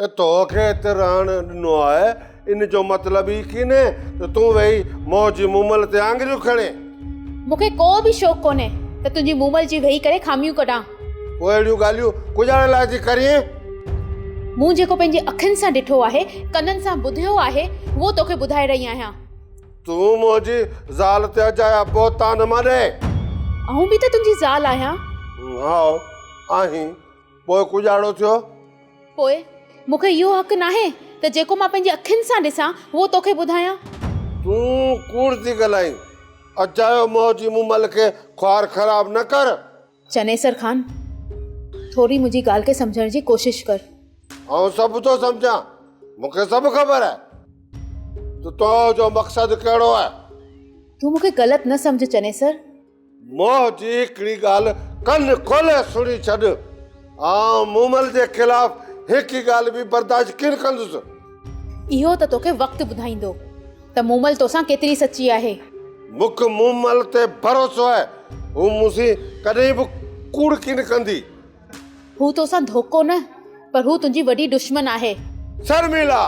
اي توکي هتي رهڻ ڏنو آهي، ان جو مطلب هي ڪينهي ته تون ويهي منهنجي مومل تي آڱريون کڻين. مون کي ڪو به شوق ڪونهي ته تنهنجي مومل جي ويهي ڪري خاميون ڪڍان. پوء اهڙيون ڳالهيون ڪڄاڻي لاء ٿي ڪرين؟ مون جيڪو پنهنجي اکين سان ڏٺو آهي، ڪنن سان ٻڌيو آهي، اهو توکي ٻڌائي رهي آهيان. تون منهنجي زال تي اجايا بهتان نه ڏي. آئون به ته تنهنجي زال آهيان. هائو، آهين. پوء ڪڄاڙو ٿيو؟ پوء مون کي اهو حق ناهي ته جيڪو مان پنهنجي اکين سان ڏسان اهو توکي ٻڌايان؟ تون ڪوڙ ٿي ڳالهائين. اجايو منهنجي مومل کي خوار خراب نه ڪر. چنيسر خان، ٿوري منهنجي ڳالهه کي سمجهڻ جي ڪوشش ڪر. آئون سڀ ٿو سمجهان. مون کي سڀ خبر آهي ته تو جو مقصد ڪهڙو آهي. تون مون کي غلط نه سمجهه چنيسر. منهن جي هڪڙي ڳالهه ڪن کولي سڻي ڇڏ، آئون مومل جي خلاف هڪ ڳالهه به برداشت ڪين ڪندس. اهو ته توکي وقت ٻڌائيندو ته مومل توسان ڪيتري سچي آهي. مون کي مومل تي ڀروسو آهي، هو مون سين ڪڏهن به ڪوڙ ڪين ڪندي. هو توسان ڌوڪو نه پر هو تنهنجي وڏي دشمن آهي. شرميلا!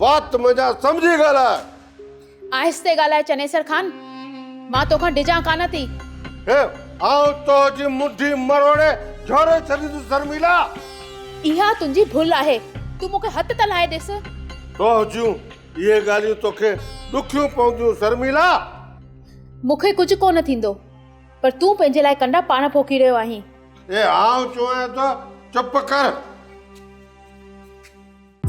وات منجهان سمجهي ڳالهاء. آهستي ڳالهاء چنيسر خان، مان توکان ڊڄان ڪانه ٿي. هي، آئون تنهنجي منڍي مروڙي جهوري ڇڏيندس شرميلا. اها تنهنجي ڀل آهي، تون مون کي هٿ ته لائي ڏس. تنهنجون اهي ڳالهيون توکي ڏکيون پونديون شرميلا. مون کي ڪجهه ڪونه ٿيندو، پر تون پنهنجي لاء ڪنڊا پاڻ پوکي رهيو آهين. اي، آئون چوين ٿو چپ ڪر.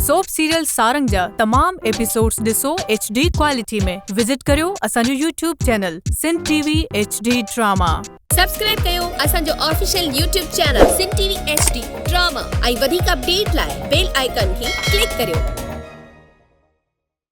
سوپ سيريل سارنگ جا تمام ايپيسوڊز ڏسو ايڇ ڊي ڪوالٽي ۾ وزٽ ڪريو اسان جو YouTube channel Sindh T V H D drama. Subscribe ڪيو اسان جو official YouTube channel Sindh T V H D drama ۽ وڌيڪ اپڊيٽ لاء بيل آئيڪان کي ڪلڪ ڪريو.